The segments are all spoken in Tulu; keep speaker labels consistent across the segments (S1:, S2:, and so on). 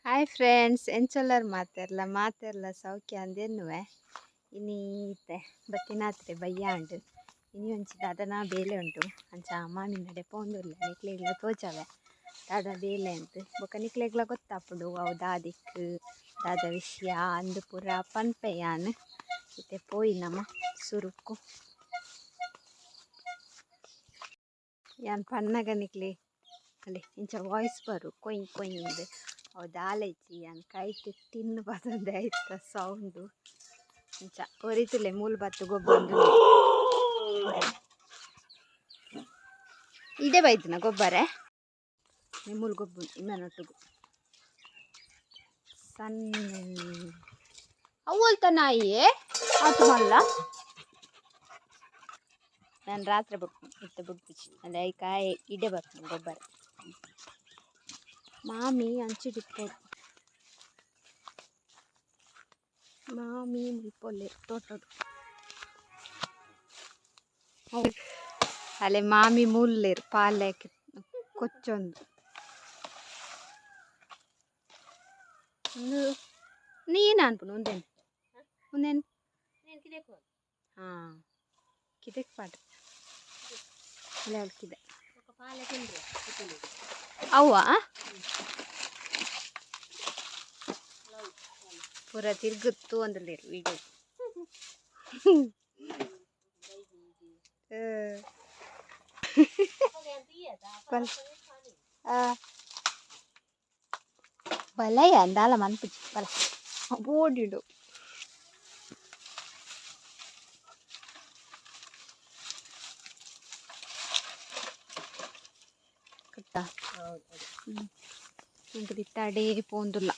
S1: ಹಾಯ್ ಫ್ರೆಂಡ್ಸ್, ಎಂಚೊಲ್ಲರ್ ಮಾತೆರ್ಲ ಮಾತೆರ್ಲ ಸೌಖ್ಯ ಅಂದೆನ್ನುವೆ. ಇನಿ ಇತ್ತೆ ಬತ್ತಿನಾತ್ರೆ ಬಯ್ಯಾಂಡ್. ಇನಿ ಒಂಜಿ ದಾದನ ಬೇಲೆ ಉಂಟು. ಅಂಚ ಮಾಮಿನಡೆ ಪೋಂದುಲ್ಲೆ ನಿಕ್ಲೆಗ್ಲ ತೋಜಾವೆ ದಾದ ಬೇಲೆ ಅಂದ್. ಬೊಕ ನಿಕ್ಲೆಗ್ಲ ಗೊತ್ತಾಪುಂಡು ಅವು ದಾದಿಕ್ ದಾದ ವಿಷಯ ಅಂದ್ ಪೂರ ಪನ್ಪೆ ಯಾನ್. ಇತ್ತೆ ಪೋಯಿ ನಮ ಸುರುಕ್ಕು. ಯಾನ್ ಪನ್ನಗ ನಿಕ್ಲೆ ಅಲೆ ಇಂಚ ವಾಯ್ಸ್ ಬರು ಕೊಯ್ ಕೊಯ್ ಇಂದ್. ಅವು ದಾಲ ಇಜ್ಜಿ ಯಾನ್ ಕೈಟ್ ಟಿನ್ ಪತೊಂದೆ ಐತ ಸೌಂಡು. ಇಂಚ ಒರಿತುಲೆ ಮೂಲು ಬತ್ತ್ ಗೊಬ್ಬೊಂದುಲ್ಲೆ. ಇಡೆ ಬೈದಿನ ಗೊಬ್ಬರೆ ಮೂಲು ಗೊಬ್ಬುನು ಇಮ್ಯಾನೊಟ್ಟುಗು. ಸಣ್ಣ ಅವು ಒಲ್ತ ನಾಯಿಯೇ ಆತ್ ಮಲ್ಲ. ಯಾನ್ ರಾತ್ರೆ ಬುಡ್ಪುನು ಇತ್ತೆ ಬುಡ್ಪುಜಿ. ಅಂದೆ ಐಕ್ ಆಯೆ ಇಡೆ ಬರ್ಪುನು ಗೊಬ್ಬರೆ. ಮಾಮಿ ಅಂಚಿಡಿಪ್ಪೊಡು. ಮಾಮಿ ಮುಲ್ಪೊಲ್ಲೆರ್ ತೋಟೊಡು. ಅಲೆ ಮಾಮಿ ಮೂಲುಲ್ಲೆರ್ ಪಾಲೆ ಕೊಚ್ಚೊಂದು. ಉಂದು ನೀನ್ ಅನ್ಪುನು ಉಂದೆನ್ ಉಂದೆನ್ ಹಾ ಕಿದೆಕ್ ಪಾಡ್ ಅಲೆ ಅಲ್ ಕಿದೆ ಅವ್ವ ಪೂರ ತಿರ್ಗುತ್ತು ತೂವೊಂದುಲ್ಲೆರ್ ವಿಡಿಯೋ. ಬಲಯ ದಾಲ ಮನ್ಪುಜಿ ಬಲ ಬೋಡಿಡು. ಕಟ್ಟ ಎಂಕ್ ದಿತ್ತಾಡೆ ಪೋಂದುಲ್ಲ.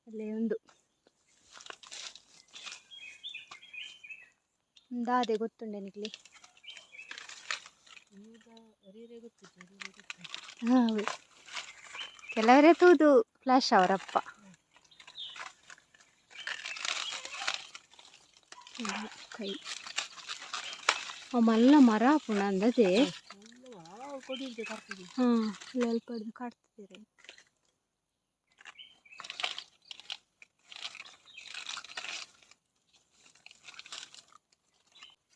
S1: ಅಲ್ಲೇ ಉಂದು ದಾದೆ ಗೊತ್ತುಂಡೆ ನಿಕ್ಲೆ? ಕೆಲವರೇ ತೂದು ಫ್ಲಾಶ್ ಅವರಪ್ಪ. ಕೈ ಮಲ್ಲ ಮರ ಆಪುಂಡು ಅಂದದೆ. ಹಾಂ ಅಲ್ಪ ಕಟ್ತಿದ್ದಾರೆ.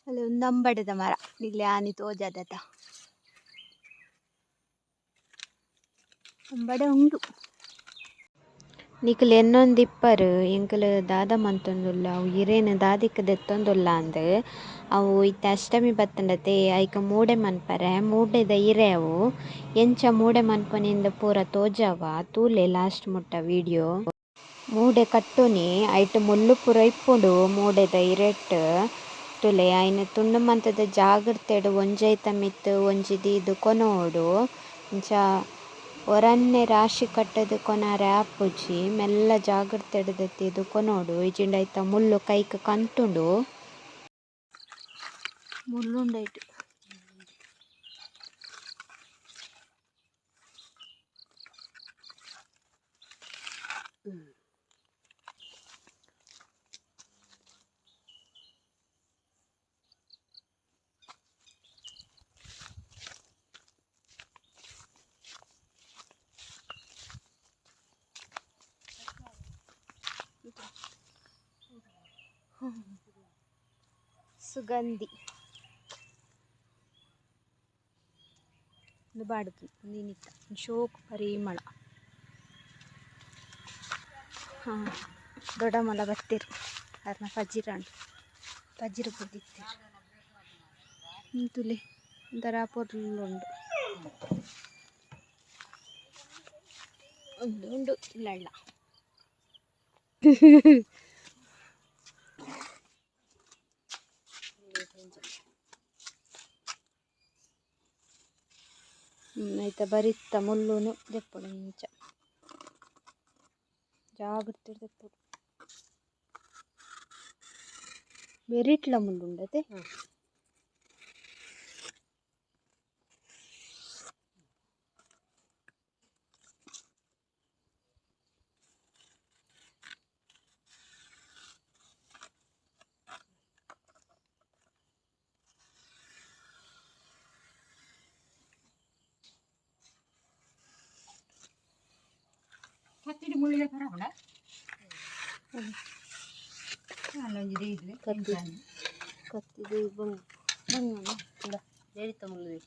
S1: ಅಲ್ಲಿ ಒಂದು ಅಂಬಡೆದ ಮರ ನಿಕ್ಲೆ ಆನಿ ತೋಜಾದತ. ಅಂಬಡೆ ಉಂಡು. ನಿಕುಲು ಎನ್ನೊಂದಿಪ್ಪರು ಎಂಕುಲು ದಾದ ಮಂತೊಂದುಲ್ಲ ಅವು ಇರೇನು ದಾದಿಕ್ ದೆತ್ತೊಂದುಲ್ಲ ಅಂದ್. ಅವು ಇತ್ತೆ ಅಷ್ಟಮಿ ಬತ್ತುಂಡತೆ ಐಕ್ ಮೂಡೆ ಮನ್ಪರೆ ಮೂಡೆದ ಇರೆ ಅವು. ಎಂಚ ಮೂಡೆ ಮನ್ಪುನಿಂದ್ ಪೂರ ತೋಜಾವ ತೂಲೆ ಲಾಸ್ಟ್ ಮುಟ್ಟ ವಿಡಿಯೋ. ಮೂಡೆ ಕಟ್ಟುನಿ ಐಟ್ ಮುಲ್ಲು ಪೂರ ಇಪ್ಪುಂಡು ಮೂಡೆದ ಇರೆಟ್. ತೂಲೆ ಐನ್ ತುಂಡು ಮಂತುದು ಜಾಗ್ರತೆಡ್ ಒಂಜೈತ ಮಿತ್ತ್ ಒಂಜಿ ದೀದ್ ಕೊನೊವೊಡು. ಇಂಚ ಒರನ್ನೆ ರಾಶಿ ಕಟ್ಟುದು ಕೊನರೆ ಆಪುಜಿ ಮೆಲ್ಲ ಜಾಗ್ರತೆಡ್ ದೆತ್ತ್ ಕೊನೊಡು ಇಜ್ಜಿಂಡ ಐತ ಮುಲ್ಲು ಕೈಕ್ ಕಂತುಂಡು. ಮುಳ್ಳು ಉಂಡು ಐಟ್. ಸುಗಂಧಿ ಉಂದು ಬಾಡುದು ಉಂದು ಶೋಕು ಪರಿಮಳ. ಹಾಂ ದೊಡ್ಡಮಲ್ಲ ಬತ್ತೆರ್ ಅರ್ನ ಪಜಿರಾಂಡ್ ಪಜಿರು ಪೂದಿತ್ತೆರ್. ತೂಲೆ ಒಂಥರ ಪೊರ್ಲುಂಡು. ಉಂದು ಉಂಡು ಇಲ್ಲಳ್ಳ. ಐತ ಬರಿತ್ತ ಮುಲ್ಲುನು ದೆಪ್ಪೊಡು ಇಂಚ ಜಾಗ್ರತೆಡ್ ದೆಪ್ಪೊಡು. ಬೆರಿಟ್ಲ ಮುಳ್ಳು ಉಂಡತೆ.
S2: ಕತ್ತಿ ಕತ್ತಿದು ಬಂಗ್
S1: ಬಂಗನ.
S2: ಜಡಿತ ಮುಳ್ಳು.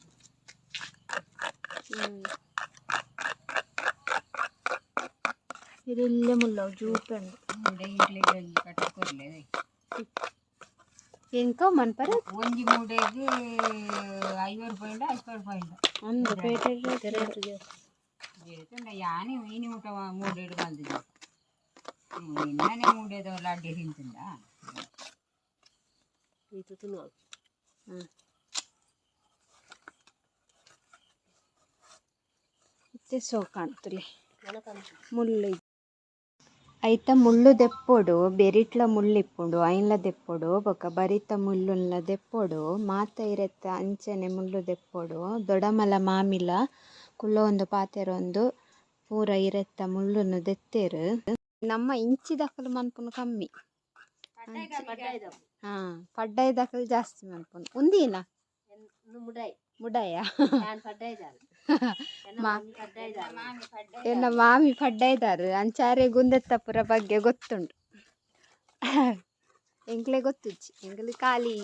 S1: ಇರೆಲ್ಲ ಮುಲ್ಲ ಜೂಪೆಂಡು. ಎಂಕ ಮನ್ಪರ?
S3: ಒಂಜಿ ಮೂಡೆಗ್ 50 ರೂಪಾಯಿ, 50 ರೂಪಾಯಿ.
S1: ಅಂದು ಪೇಟೆ.
S2: ರೇಟ್ ಜಾಸ್ತಿ.
S3: ಯಾನೆ ಇನಿ ಊಟ ಮೂಡೆಡು ಬಂದಿದ್ದು ನಿನ್ನನೆ ಮೂಡೆದ ಲಡ್ಡಿ ತಿಂತುಂಡ.
S2: ಇದು ತಿನ್ನುವಾಗ.
S1: ಇತ್ತೆ ಸೋಕಾಣ್ತುಲೆ.
S2: ನನಕಂತು.
S1: ಮುಳ್ಳು ಐತ ಮುಳ್ಳು ದೆಪ್ಪೊಡು, ಬೆರಿಟ್ಲ ಮುಳ್ಳು ಇಪ್ಪುಂಡು, ಐನ್ಲ ದೆಪ್ಪೊಡು. ಬೊಕ ಬರಿತ ಮುಳ್ಳುನ್ಲ ದೆಪ್ಪೊಡು. ಮಾತ ಇರೆತ ಅಂಚನೆ ಮುಳ್ಳು ದೆಪ್ಪೊಡು. ದೊಡಮಲ ಮಾಮಿಲ ಕುಲ್ಲೊಂದು ಪಾತೆರೊಂದು ಪೂರ ಇರೆತ ಮುಳ್ಳುನು ದೆತ್ತೆರ್. ನಮ್ಮ ಇಂಚಿದಕುಲು ಮನ್ಪುನು ಕಮ್ಮಿ. ಹಾ, ಪಡ್ಡಾಯಿದಕುಲು ಜಾಸ್ತಿ ಮನ್ಪುನು. ಉಂದಿನ
S2: ಮುಡಾಯಿ.
S1: ಮುಡಾಯ.
S2: ನಾನು ಪಡ್ಡಾಯಿದಾರೆ. ಪಡ್ಡಾಯಿದಾರೆ.
S1: ಎನ್ನ ಮಾಮಿ ಪಡ್ಡಾಯಿದಾರು. ಅಂಚಾರೆ ಗುಂದೆತ್ತಪುರ ಬಗ್ಗೆ ಗೊತ್ತುಂಡು. ಎಂಕ್ಲೆ ಗೊತ್ತುಜ್ಜಿ. ಎಂಕುಲು ಖಾಲಿ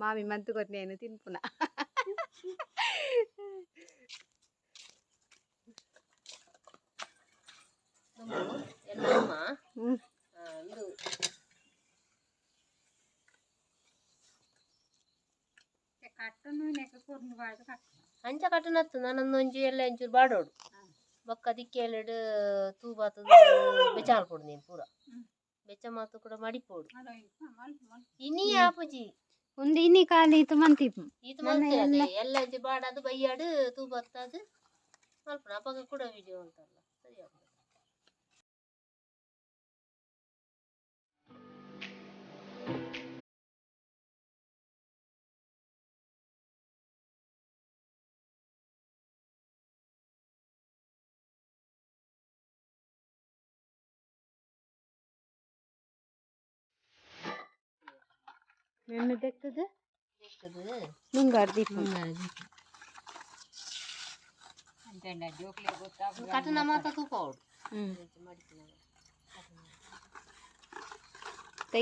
S1: ಮಾಮಿ ಮಂತು ಕೊರ್ನೇನು ತಿನ್ಪುನ.
S2: ಎಲ್ಲ ಅಮ್ಮ. ಇದು.
S3: ಕಟ್ಟನು ನೆಕ್ಕ ಕೊರ್ನು ಬಾಳ್ದ ಕಟ್ಟು.
S2: ಅಂಚ ಕಟ್ಟನತ್ತು ನಾನೊಂದು ಎಲ್ಲ ಒಂಚೂರು ಬಾಡೋಡು. ಬೊಕ್ಕ ದಿಕ್ಕೆಲೆಡ್ ತೂ ಬಾತದ ಬೆಚ್ಚ ಮಲ್ಪೊಡು ನೀನು ಪೂರ. ಬೆಚ್ಚ ಮಾತು ಕೂಡ ಮಡಿಪೋಡು. ಇನಿ ಆಪುಜಿ.
S1: ಒಂದು ಇನಿ ಖಾಲಿ ಇತ್ತು ಮಂತಿ.
S2: ಈತ ಮಲ್ತಿರದೆ ಎಲ್ಲ ಒಂಚೂರು ಬಾಡಾದು ಬೈಯಾಡು ತೂ ಬತ್ತದು ಮಲ್ಪುನ. ಅಪಗ ಕೂಡ ವಿಡಿಯೋ ಅಂತಲ್ಲ ಸರಿ ಆಗ್ತದೆ.
S1: ನಿನ್ನೆ ದೆಕ್ಕದ
S2: ದೆಕ್ಕದು.
S1: ಮುಂಗಾರು ದೀಪ.
S3: ಅಂಚೆಂಡ ಜೋಕ್ಲೆ ಗೊತ್ತಾಪುಜಿ.
S2: ಕಟ್ಟನ ಮಾತ ತೂಪೋಡು. ಮಡಿಪುನ.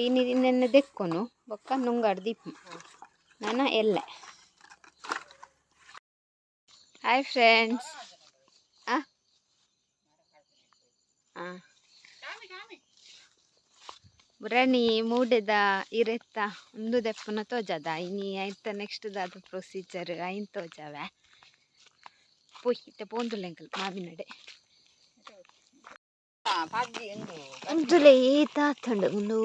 S1: ಇನಿ ನಿನ್ನೆ ದೆಕ್ಕೊನು ಬೊಕ್ಕ ನುಂಗಾರ್ ದೀಪ ನಾನ ಎಲ್ಲ. Hi friends. ಆ ಆ ಬುರಣಿ ಮೂಡೆದ ಇರೆತ್ತ ಉಂದು ದೆಪ್ಪುನ ತೋಜದ. ಇನಿ ಐತ ನೆಕ್ಸ್ಟ್ ದಾದ ಪ್ರೊಸೀಜರ್ ಐನ್ ತೋಜವೆ. ಪೋಯ್ ಇತ್ತೆ ಪೋಂದುಲ್ಲ ಎಂಕಲ್ ಮಾಮಿನಡೆ.
S3: ಪಜ್ಜಿ ಉಂದು.
S1: ಉಂದುಲೆ ಏತಾತುಂಡು. ಉಂದು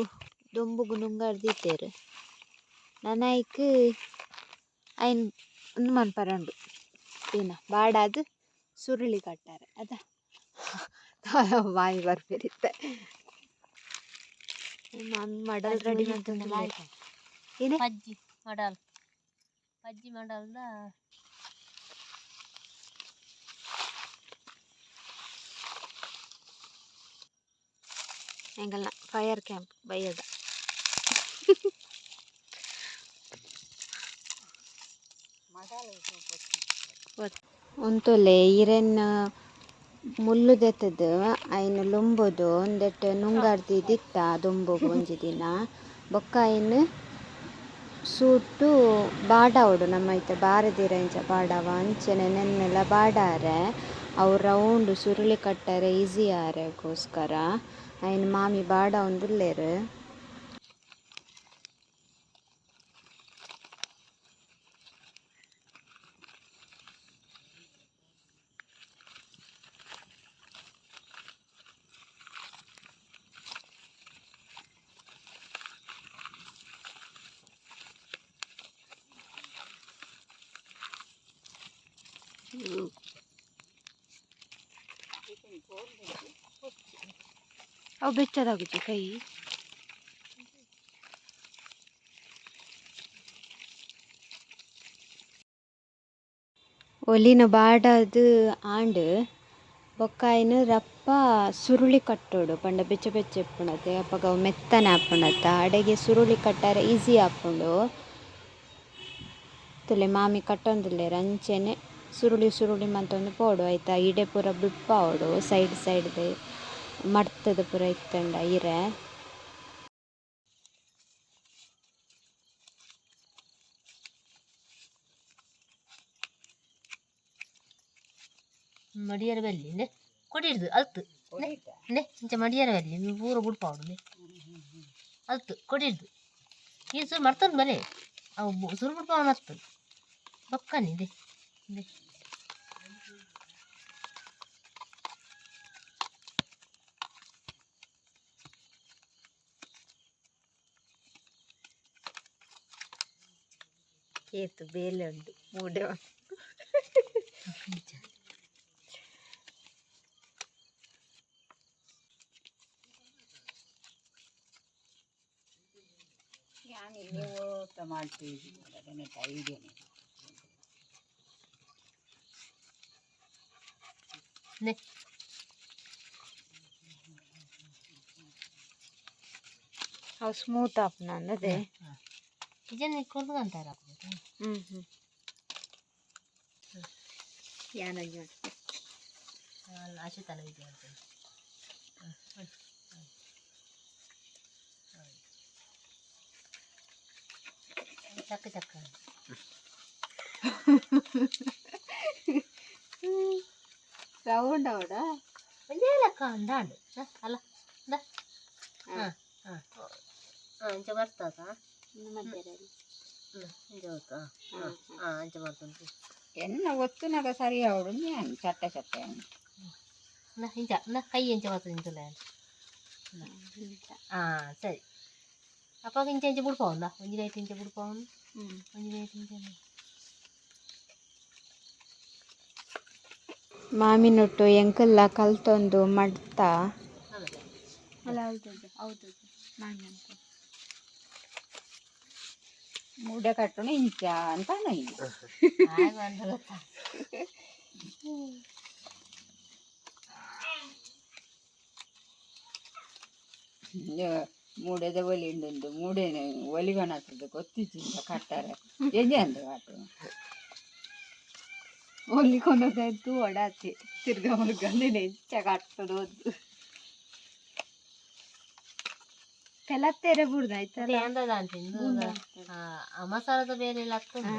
S1: ದೊಂಬುಗು ನುಂಗಾರ್ ದೀತೆರ್. ನನ ಐಕ್ ಐನ್ ಉಂದು ಮನ್ಪರೆ ಉಂಡು. ಏನ ಬಾಡಾದ್ ಸುರುಳಿ ಕಟ್ಟಾರೆ ಅದ ಮಾಮಿ ಬರ್ಪೆರ್ ಇತ್ತೆ. ಮಾಮಿ ಮಡಲ್ ರೆಡಿ ಮಂತೊಂದುಲ್ಲೆರ್. ಏನೆ?
S2: ಪಜ್ಜಿ ಮಡಲ್, ಪಜ್ಜಿ ಮಡಲ್ದ.
S1: ಎಂಕಲ್ನ ಫೈರ್ ಕ್ಯಾಂಪ್ ಬಯ್ಯದ. ಉಂತೊಲೆ ಇರೆನ್ ಮುಳ್ಳು ದೆತ್ತದು ಐನ್ ಲುಂಬುದು ಉಂದೆಟ್ ನುಂಗಾರ್ ದೀದಿತ್ತ ದೊಂಬುಗು ಒಂಜಿ ದಿನ. ಬೊಕ್ಕ ಐನ್ ಸೂಟು ಬಾಡಾವೊಡು. ನಮ್ಮ ಇತ್ತೆ ಬಾರೆದಿರ ಇಂಚ ಬಾಡಾವ ಅಂಚನೆ ನೆನ್ನೆಲ ಬಾಡಾರೆ. ಅವು ರೌಂಡ್ ಸುರುಳಿ ಕಟ್ಟರೆ ಈಸಿ ಆರೆಗೋಸ್ಕರ ಐನ್ ಮಾಮಿ ಬಾಡಾವೊಂದುಲ್ಲೆರ್. ಅವು ಬೆಚ್ಚದಾಗುಜಿ ಕೈ. ಒಲಿನ ಬಾಡಾದ್ ಆಂಡ್. ಬೊಕ್ಕ ಐನ್ ರಪ್ಪ ಸುರುಳಿ ಕಟ್ಟೊಡು. ಪಂಡ ಬೆಚ್ಚ ಬೆಚ್ಚ ಇಪ್ಪುಂಡತೆ ಅಪಗ ಅವು ಮೆತ್ತನೆ ಆಪುಂಡತ. ಅಡೆಗೆ ಸುರುಳಿ ಕಟ್ಟರೆ ಈಸಿ ಆಪುಂಡು. ತೂಲೆ ಮಾಮಿ ಕಟ್ಟೊಂದುಲ್ಲೆರ್. ಅಂಚನೆ ಸುರುಳಿ ಸುರುಳಿ ಮಂತೊಂದು ಪೋವೊಡು ಐತ ಇಡೆ ಪೂರ ಬುಡ್ಪಾವೊಡು ಸೈಡ್ ಸೈಡ್ ಮಡ್ತುದು ಪೂರ ಇತ್ತುಂಡ ಇರೆ.
S2: ಮಡಿಯರ ಬಲ್ಲಿ ನೆ ಕೊಡಿರ್ದು ಅಲ್ತು. ನೆ ಇಂಚ ಮಡಿಯರ ಬಲ್ಲಿ ಪೂರ ಬುಡ್ಪಾವೊಡು. ನೆ ಅಲ್ತು ಕೊಡಿರ್ದು ಈ ಸುರು ಮರ್ತೊಂದು ಬಲೆ ಅವು ಸುರು ಬುಡ್ಪಾವನ ಅತ್ತು ಬೊಕ್ಕನಿ ದೆ ದೆ.
S1: ಏತು ಬೇಲೆ ಉಂಡು ಮೂಡೆ.
S2: ಇಂಚ.
S3: ಯಾನ್ ಓಟ ಮಾಡ್ತೀವಿ ಐಡಿಯಾನೆ.
S2: ನೆ.
S1: ಅವು ಸ್ಮೂತ್ ಆಪುನ ಅಂದದೆ.
S2: ಇಜನ್ ಕೊರ್ದು ಅಂತಾರ.
S1: ಹ್ಮ್ ಹ್ಮ್ ಯಾನೊಂಜಿ
S2: ಆಚೆ ತನ ಇದೆ ಅಂತ. ಚಕ್ಕ ಚಕ್ಕ.
S1: ರೌಂಡ್ ಅವಡ.
S2: ಒಂದೇ ಲೆಕ್ಕ ಅಂದಾಂಡು ಅಲ್ಲ the. ಹಾಂ ಹಾಂ ಹಾಂ ಇಂಚ ಬರ್ತದ. ಇಂಚ ಬರ್ತಾ ಹಾಂ ಹಾಂ ಅಂಚ ಬರ್ತುಂಟು.
S3: ಎನ್ನ ಒತ್ತುನಾಗ ಸರಿ ಅವಡು ഞാൻ ಚಟ್ಟ ಚಟ್ಟ.
S2: ಇಂಚ ನ ಕೈ ಎಂಚ ಬರ್ತದೆ ಇಂಚಲ. ಹಾಂ ಸರಿ, ಅಪ್ಪಾಗ ಇಂಚ ಇಂಚ ಬುಡ್ಪಾವುಂದ, ಒಂಜಿ ಕೈಟ್ ಇಂಚ ಬುಡ್ಪಾವುಂದು, ಒಂಜಿ ಕೈಟ್ ಇಂಚ.
S1: ಮಾಮಿನೊಟ್ಟು ಎಂಕಲ್ಲ ಕಲ್ತೊಂದು ಮಡ್ತ.
S2: ಆಮೇಲೆ
S1: ಅಲ್ಲ, ಹೌದು ಹೌದು.
S3: ಮೂಡೆ ಕಟ್ಟುನು ಇಂಚ ಅಂತ.
S2: ಹಾಗೆ ಅಂತ ಗೊತ್ತಾ.
S3: ಮೂಡೆದ ಒಲಿ ಉಂಡು, ಮೂಡೆನ ಒಲಿಗಣತದ ಗೊತ್ತಿಜ್ಜಿ ಕಟ್ಟಾರೆ ಎಂಜೆ ಅಂದ ಕಟ್ಟು.
S1: ಒಲಿ ಕೊನದಾಯ್ತು ಒಡಾತಿ ತಿರ್ಗಾ ಮುರ್ಗಂದಿನ ಹೆಚ್ಚ ಕಟ್ಟದು ಒಂದು ಕೆಲತ್ತೆರೆ ಬುಡ್ದಾಯ್ತಲ್ಲ.
S2: ಅಂದದ ಅಂತೀನಿ ಆ ಮಸಾಲದ ಬೇರೆ ಎಲ್ಲ ಆಗ್ತದೆ.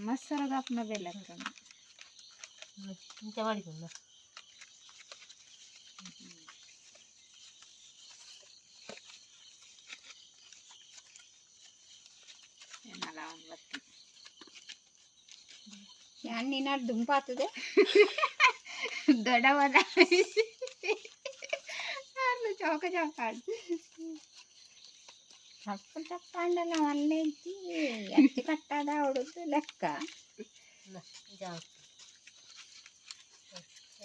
S1: ಮಸರದ ಅಪ್ಪನ ಬೆಲೆ ಆಗ್ತದೆ.
S2: ಇಂಚ ಮಾಡಿಕೊಂಡು.
S3: ಯಾನ್ ನಿನ್ನ ದುಂಪಾತದೆ.
S1: ದೊಡ್ಡವನ ಚೌಕ ಚೌಕ.
S3: ತಪ್ಪು ತಪ್ಪಾಂಡಲ ಮಲ್ಲೆಜ್ಜಿ ಅಚ್ಚಿ ಕಟ್ಟಾದ ಅವಡದ್ದು ಲೆಕ್ಕ.
S2: ಇಂಚ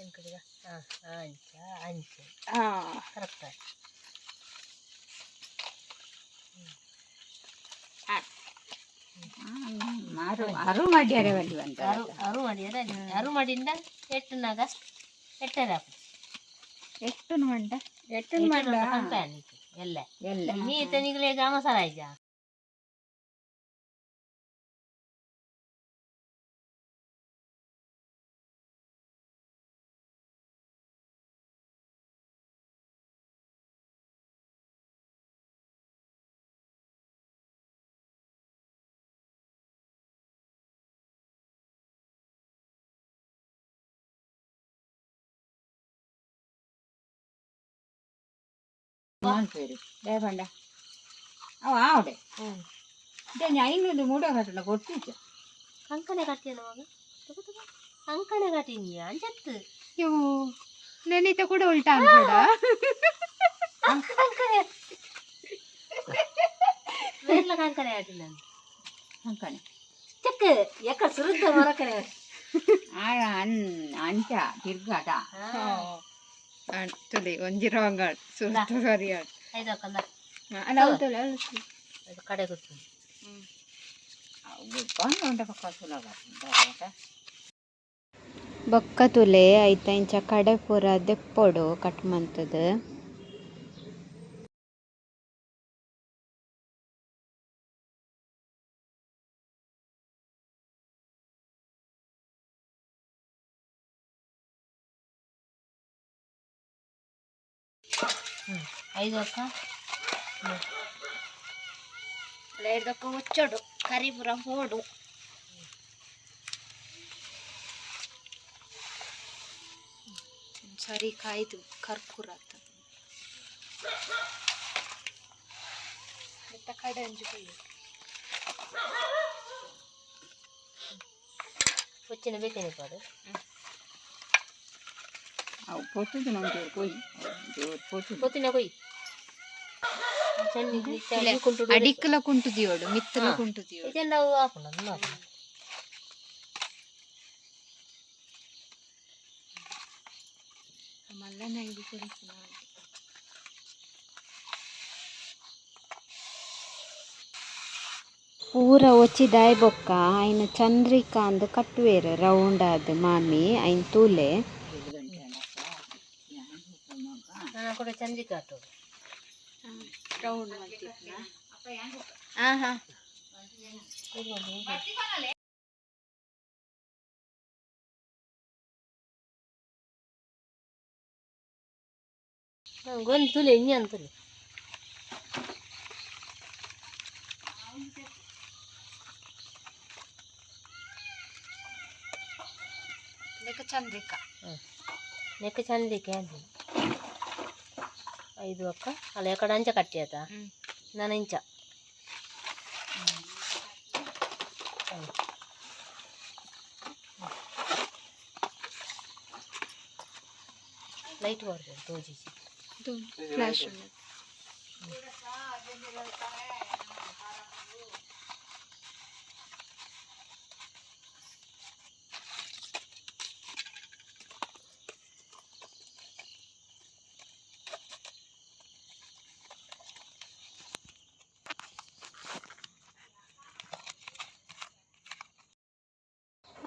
S2: ಏನು ಹಾಂ ಅಂಚ ಅಂಚೆ. ಕರೆಕ್ಟ್.
S3: ಮಾರು ಅರು ಮಾಡ್ಯಾರೆ ಬಲ್ಲಿ ಬಂತ.
S2: ಅರು ಅರು ಮಾಡಿದಾರೆ, ಅರು ಮಾಡಿಂದ ಎಟ್ಟುನಾಗ ಎಟ್ಟರೆ.
S1: ಎಷ್ಟು ಮಂಡ.
S3: ಎಟ್ಟು ಮಂಡ.
S2: ಎಲ್ಲ.
S3: ಎಲ್ಲ.
S2: ನೀ ತನಿಗಲೇ ಮಸಾಲ ಆಯ್ತಾ.
S3: ಮಾಲ್ಪೇರು ದೇಪಂಡ ಅವ ಆವಡೆ ಐನೂರು ಮೂಡೆ ಕಟ್ಟಣ ಕೊಟ್ಟಿದ್ದೆ.
S2: ಕಂಕಣೆ ಕಟ್ಟಿಯ ಮಗ ಕಂಕಣೆ ಕಟ್ಟಿನಿ ಅಂಚತ್ತು.
S1: ಇವು ನೆನೀತ ಕೂಡ ಉಲ್ಟಾ ಅನ್ಬೇಡ.
S2: ಕಂಕಣೆ ಬೇರ್ಲ ಕಂಕಣೆ ಕಟ್ಟಿ ನಾನು.
S3: ಅಂಕಣೆ.
S2: ಚಕ್ಕ ಯಾಕ ಸುರುತ್ತ ಮರಕಣೆ.
S3: ಆ ಅನ್ ಅಂಚ ತಿರ್ಗಾಟ.
S1: ತುಲಿ ಒಂಜಿ ರಾಂಗ್ ಸುರ್ತ ಸರಿ.
S2: ಆಯ್ತು.
S1: ಅಲ್ಲ, ಹೌದಲ್ಲ.
S2: ಅದು ಕಡೆ ಗೊತ್ತು.
S3: ಬಂದು ಪಕ್ಕ ಸುಲಭ.
S1: ಬೊಕ್ಕ ತುಲೆ ಐತ ಇಂಚ ಕಡೆ ಪೂರ ದೆಪ್ಪೊಡು ಕಟ್ ಮಂತುದು.
S2: ಐದು ಅಕ್ಕ.
S1: ಐದಕ್ಕ ಒಚ್ಚೋಡು ಕರಿಪುರ ಪೋಡು. ಸರಿ ಕಾಯ್ದು ಕರ್ಪೂರ ಆತ. ಮೆತ್ತ ಕಡೆ ಅಂಜು ಕೊಯ್ಯು.
S2: ಕೊಚ್ಚಿನ ಬೇತೇನೆ ಪಾಡು.
S3: ಅವು ಪೊತ್ತುದು ಒಂಚೂರು ಕೊಯ್, ಒಂಚೂರು ಪೊತ್ತುದು.
S2: ಕೊತ್ತಿನ ಕೊಯ್ ಚೆನ್ನಿ ಕುಂಟು.
S1: ಅಡಿಕ್ಕಲ ಕುಂಟು ದಿಯೋಡು, ಮಿತ್ತಲ ಕುಂಟು ದಿಯೋಡು.
S2: ಇದೆಲ್ಲ ಅವು ಆಪುಂಡು, ಅದನ್ನ ಆಪುಂಡು.
S1: ಮಲ್ಲನ ಇದು ಕೊಡಿಪುನ.
S4: ಪೂರ ಒಚ್ಚಿದಾಯ್ ಬೊಕ್ಕ ಐನ ಚಂದ್ರಿಕಾ ಅಂದ್ ಕಟ್ಟುವೆರ್ ರೌಂಡ್ ಆದ್ ಮಾಮಿ ಐನ್ ತೂಲೆ.
S2: ನಾನು ಕೂಡ ಚಂದ್ರಿಕಾ ಆಟೋಡು.
S1: ರೌಂಡ್ ಮಲ್ತಿತ್ನ. ಹಾ ಹಾ.
S2: ಗೊಂದು ತುಲೆ ಇನ್ನಿ ಅಂತಲೆ.
S1: ಲೆಕ್ಕ ಚಂದ್ರಿಕಾ.
S2: ನೆಕ್ಕ ಚಂದ್ರಿಕೆ ಅಂದಿನಿ. ಐದು ಅಕ್ಕ ಅಲ್ಲ, ಎಕಡೆ ಅಂಚ ಕಟ್ಟಿ ಆತ. ನಾನು ಇಂಚ. ಲೈಟ್ ಬರ್ಬೋದು ತೋಜಿಸಿ.
S1: ಇದು ಫ್ಲಾಶ್ ಉಂಡು.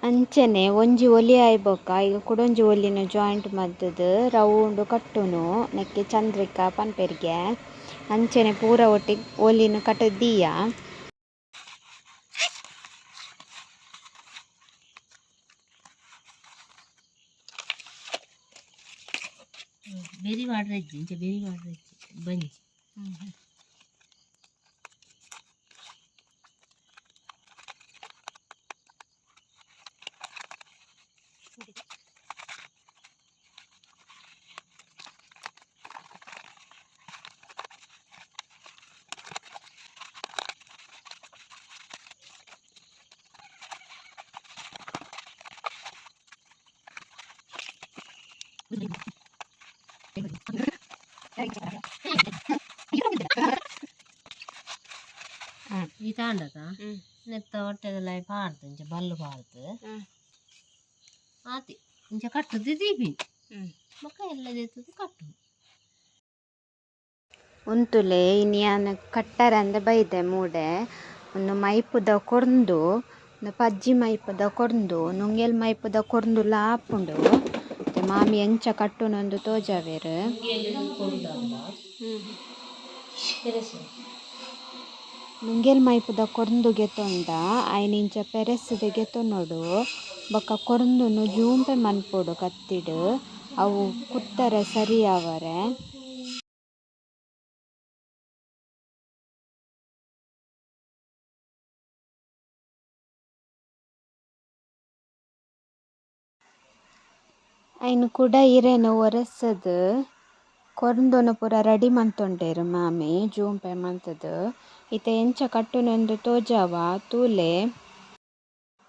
S4: ಅಂಚನೆ ಒಂಜಿ ಒಲಿ ಆಯಿ ಬೊಕ್ಕ ಐಕ್ ಕುಡೊಂಜಿ ಒಲಿನ್ ಜಾಯಿಂಟ್ ಮಲ್ತುದು ರೌಂಡ್ ಕಟ್ಟುನು, ನೆಕ್ಕ್ ಚಂದ್ರಿಕಾ ಪನ್ಪೆರ್ಗೆ. ಅಂಚನೆ ಪೂರ ಒಟ್ಟಿಗೆ ಒಲಿನ್ ಕಟ್ಟುದು ದೀಯ.
S2: ಬೆರಿ ಮಾಡ್ರೆ ಇಜ್ಜಿ, ಇಂಚ ಬೆರಿ ಮಾಡ್ರೆ ಇಜ್ಜಿ ಬಂಜಿ. ಈ ತಾಂಡದ ನೆತ್ತ ಹೊಟ್ಟೆದೆಲ್ಲ ಪಾಡ್ದು ಇಂಚ ಬಲ್ಲು ಪಾಡ್ದು ಆತಿ ಇಂಚ ಕಟ್ಟುದು ದೀಪಿ. ಬೊಕ್ಕ ಎಲ್ಲ ದೆತ್ತುದು ಕಟ್ಟು.
S4: ಉಂತುಲೆ, ಇನಿ ಯಾನ್ ಕಟ್ಟರಂದೆ ಬೈದೆ ಮೂಡೆ. ಉಂದು ಮೈಪುದ ಕೊರ್ಂದು, ಉಂದು ಪಜ್ಜಿ ಮೈಪುದ ಕೊರ್ಂದು, ನುಂಗೆಲ್ ಮೈಪುದ ಕೊರ್ಂದುಲ ಆಪುಂಡು. ಇತ್ತೆ ಮಾಮಿ ಎಂಚ ಕಟ್ಟುನಂದು ತೋಜಾವೆರ್. ನುಂಗೆಲ್ ಮೈಪುದ ಕೊರ್ಂದು ಗೆತೊಂಡ ಐನ್ ಇಂಚ ಪೆರೆಸ್ದ್ ಗೆತೊನೊಡು. ಬೊಕ್ಕ ಕೊರ್ಂದುನು ಜೂಂಪೆ ಮನ್ಪೊಡು ಕತ್ತಿಡ್, ಅವು ಕುತ್ತರೆ ಸರಿ ಆವರೆ. ಐನ್ ಕುಡ ಇರೆನ್ ಒರೆಸ್ದ್ ಕೊರ್ಂದುನು ಪೂರ ರೆಡಿ ಮಲ್ತೊಂಡೆರ್ ಮಾಮಿ ಜೂಂಪೆ ಮಲ್ತುದು. ಇತ್ತೆ ಎಂಚ ಕಟ್ಟುನಂದು ತೋಜಾವ ತೂಲೆ.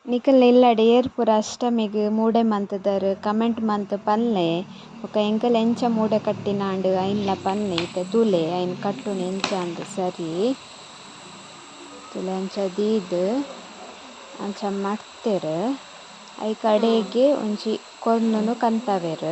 S4: ನಿಕಲ್ನ ಇಲ್ಲಡೆ ಏರ್ ಪೂರ ಅಷ್ಟಮಿಗ್ ಮೂಡೆ ಮಂತುದರ್ ಕಮೆಂಟ್ ಮಂತ್ ಪನ್ಲೆ. ಬೊಕ ಎಂಕಲ್ ಎಂಚ ಮೂಡೆ ಕಟ್ಟಿನಾಂಡ್ ಐನ್ಲ ಪನ್ಲೆ. ಇತ್ತೆ ತೂಲೆ ಐನ್ ಕಟ್ಟುನು ಎಂಚ ಅಂದ್ ಸರಿ. ತೂಲೆ ಅಂಚ ದೀದ್ ಅಂಚ ಮಡ್ತೆರ್ ಐಕ್ ಅಡೆಗೆ ಒಂಜಿ ಕೊರ್ಂದುನು ಕಂತವೆರ್.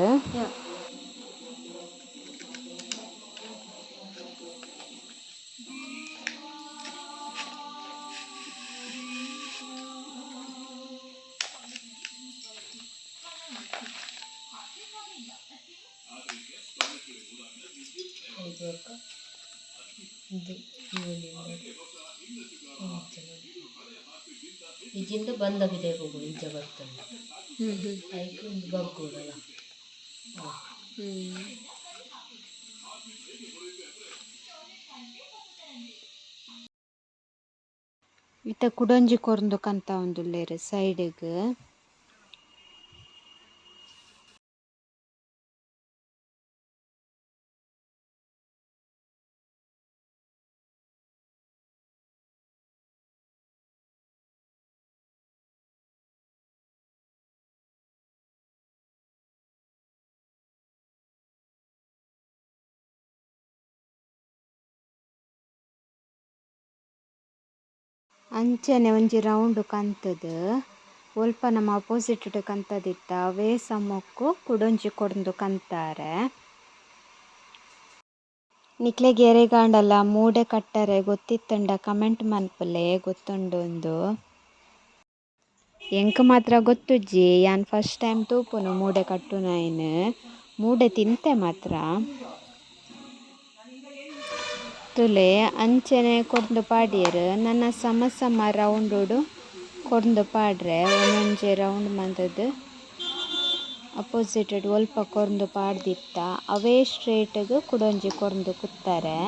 S2: ಐದು ಅಕ್ಕ ಇದು ಈ ಒಲಿಯಿಂದ ಇಂಚ ಮಾಡಿ. ಇಜಿಂದ ಬಂದ ಬಿದೆ ಹೋಗು ಇಂಚ ಬರ್ತದೆ. ಐಕ್ ಒಂದು ಬಗ್ಗೋಡಲ್ಲ.
S1: ಇತ್ತೆ ಕುಡೊಂಜಿ ಕೊರ್ದು ಕಂತವೊಂದುಲ್ಲೆರ್ ಸೈಡ್ ಗ್. ಅಂಚನೆ ಒಂಜಿ ರೌಂಡ್ ಕಂತುದು ಒಲ್ಪ ನಮ ಅಪೋಸಿಟ್ ಡ್ ಕಂತುದಿತ್ತ ಅವೇ ಸಮೊಕ್ಕು ಕುಡೊಂಜಿ ಕೊರ್ದು ಕಂತಾರೆ. ನಿಕ್ಲೆಗ್ ಏರೆಗಾಂಡಲ ಮೂಡೆ ಕಟ್ಟರೆ ಗೊತ್ತಿತ್ತುಂಡ ಕಮೆಂಟ್ ಮನ್ಪುಲೆ ಗೊತ್ತುಂಡುಂದು. ಎಂಕ್ ಮಾತ್ರ ಗೊತ್ತುಜ್ಜಿ ಯಾನ್ ಫಸ್ಟ್ ಟೈಮ್ ತೂಪುನು ಮೂಡೆ ಕಟ್ಟುನೈನ್ ಮೂಡೆ ತಿಂತೆ ಮಾತ್ರ. ತೂಲೆ ಅಂಚನೆ ಕೊರ್ದು ಪಾಡ್ಯೆರ್ ನನ ಸಮ ಸಮ ರೌಂಡ್ ಡು ಕೊರ್ದು ಪಾಡ್ರೆ ಒಂಜೊಂಜೆ ರೌಂಡ್ ಮಂತುದು ಅಪೋಸಿಟ್ ಡ್ ಒಲ್ಪ ಕೊರ್ದು ಪಾಡ್ದಿತ್ತ ಅವೇ ಸ್ಟ್ರೈಟ್ ಗ್ ಕುಡೊಂಜಿ ಕೊರ್ದು ಕುತ್ತರೆ.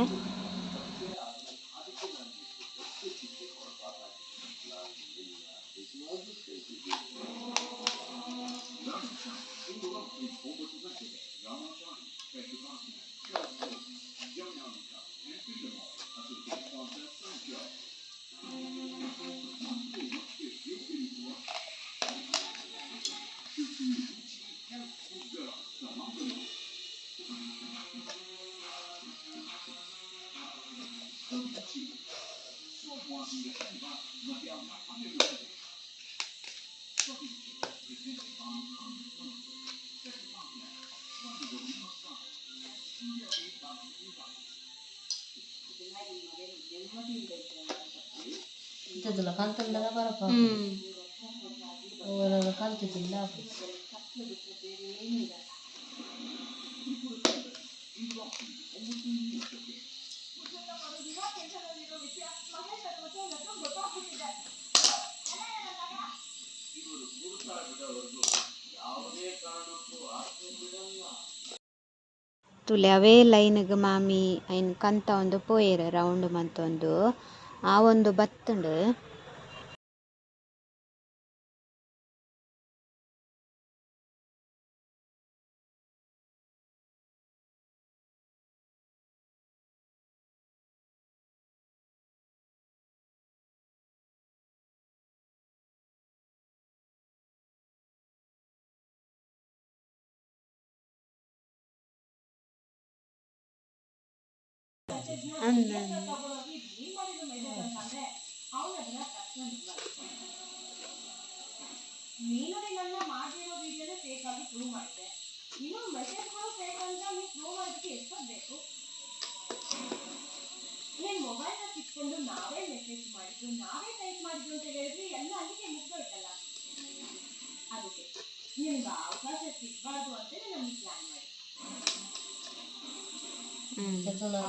S2: ಇತ್ತದಲ್ಲ ಕಂತಂಡಲ ಬರಪ ಕಂತಿದ್ದಿಲ್ಲ ಆಪುಜಿ.
S1: ತೂಲೆ ಅವೇ ಲೈನ್ ಗ್ ಮಾಮಿ ಐನ್ ಕಂತವೊಂದು ಪೋಯೆರ್ ರೌಂಡ್ ಮಂತೊಂದು ಆವೊಂದು ಬತ್ತುಂಡು. ಅಂದ್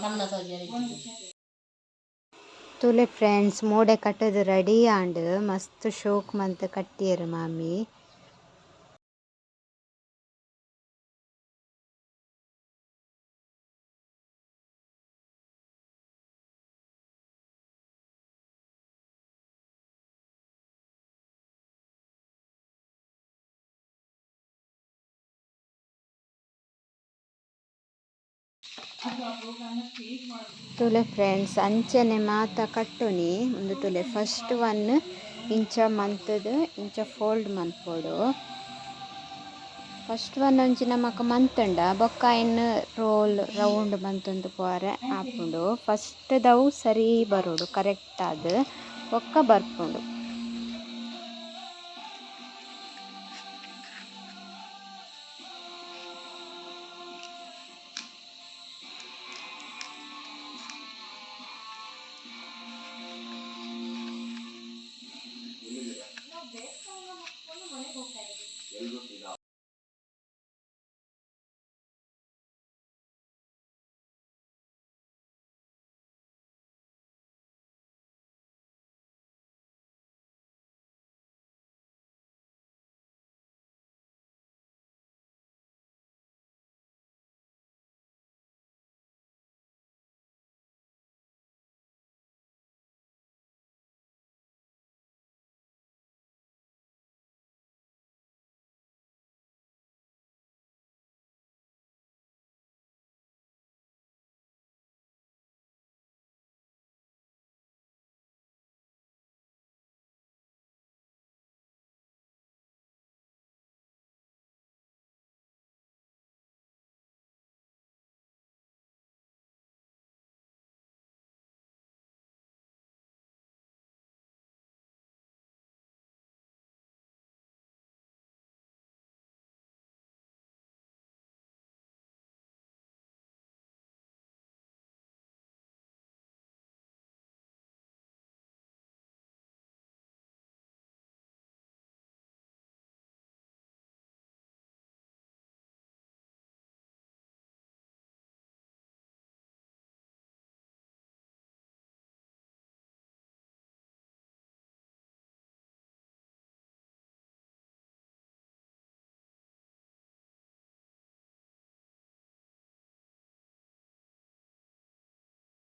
S2: ಕಣ್ಣ ತೋಜರೆ.
S1: ತೂಲೆ ಫ್ರೆಂಡ್ಸ್ ಮೂಡೆ ಕಟ್ಟುದು ರೆಡಿ ಆಂಡ್ ಮಸ್ತ್ ಶೋಕ್ ಮಂತ್ ಕಟ್ಟಿಯೆರ್ ಮಾಮಿ. ತೂಲೆ ಫ್ರೆಂಡ್ಸ್ ಅಂಚನೆ ಮಾತ ಕಟ್ಟುನಿ ಉಂದು ತೂಲೆ ಫಸ್ಟ್ ಒನ್ ಇಂಚ ಮಂತುದು ಇಂಚ ಫೋಲ್ಡ್ ಮನ್ಪೊಡು. ಫಸ್ಟ್ ಒನ್ ಒಂಜಿ ನಮಕ್ ಮಂತುಂಡ ಬೊಕ್ಕ ಐನ್ ರೋಲ್ ರೌಂಡ್ ಮಂತೊಂದು ಪೋಯೆರೆ ಆಪುಂಡು. ಫಸ್ಟ್ ದವು ಸರಿ ಬರೊಡು ಕರೆಕ್ಟ್ ಆದ್ ಬೊಕ್ಕ ಬರ್ಪುಂಡು.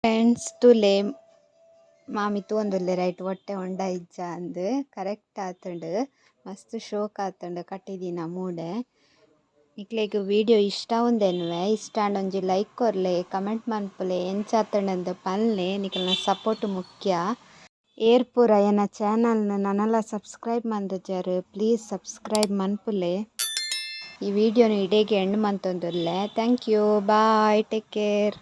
S4: ಫ್ರೆಂಡ್ಸ್ ತೂಲೆ ಮಾಮಿ ತೂವೊಂದುಲ್ಲೆರ್ ಐಟ್ ಒಟ್ಟೆ ಉಂಡ ಇಜ್ಜ ಅಂದ್ ಕರೆಕ್ಟ್ ಆತುಂಡು ಮಸ್ತ್ ಶೋಕ್ ಆತುಂಡು ಕಟಿದಿನ ಮೂಡೆ. ನಿಕ್ಲೆಗ್ ವಿಡಿಯೋ ಇಷ್ಟ ಆವೊಂದೆನ್ವೆ ಇಷ್ಟ ಆಂಡ ಒಂಜಿ ಲೈಕ್ ಕೊರ್ಲೆ ಕಮೆಂಟ್ ಮನ್ಪುಲೆ ಎಂಚ ಆತುಂಡು ಪನ್ಲೆ ನಿಕಲ್ನ ಸಪೋರ್ಟ್ ಮುಖ್ಯ. ಏರ್ ಪೂರ ಎನ್ನ ಚಾನೆಲ್ ನ್ ನನಲ ಸಬ್ಸ್ಕ್ರೈಬ್ ಮಂತುಜರ್ ಪ್ಲೀಸ್ ಸಬ್ಸ್ಕ್ರೈಬ್ ಮನ್ಪುಲೆ. ಈ ವಿಡಿಯೋನು ಇಡೆಗ್ and ಮಂತೊಂದುಲ್ಲೆ thank you bye take care.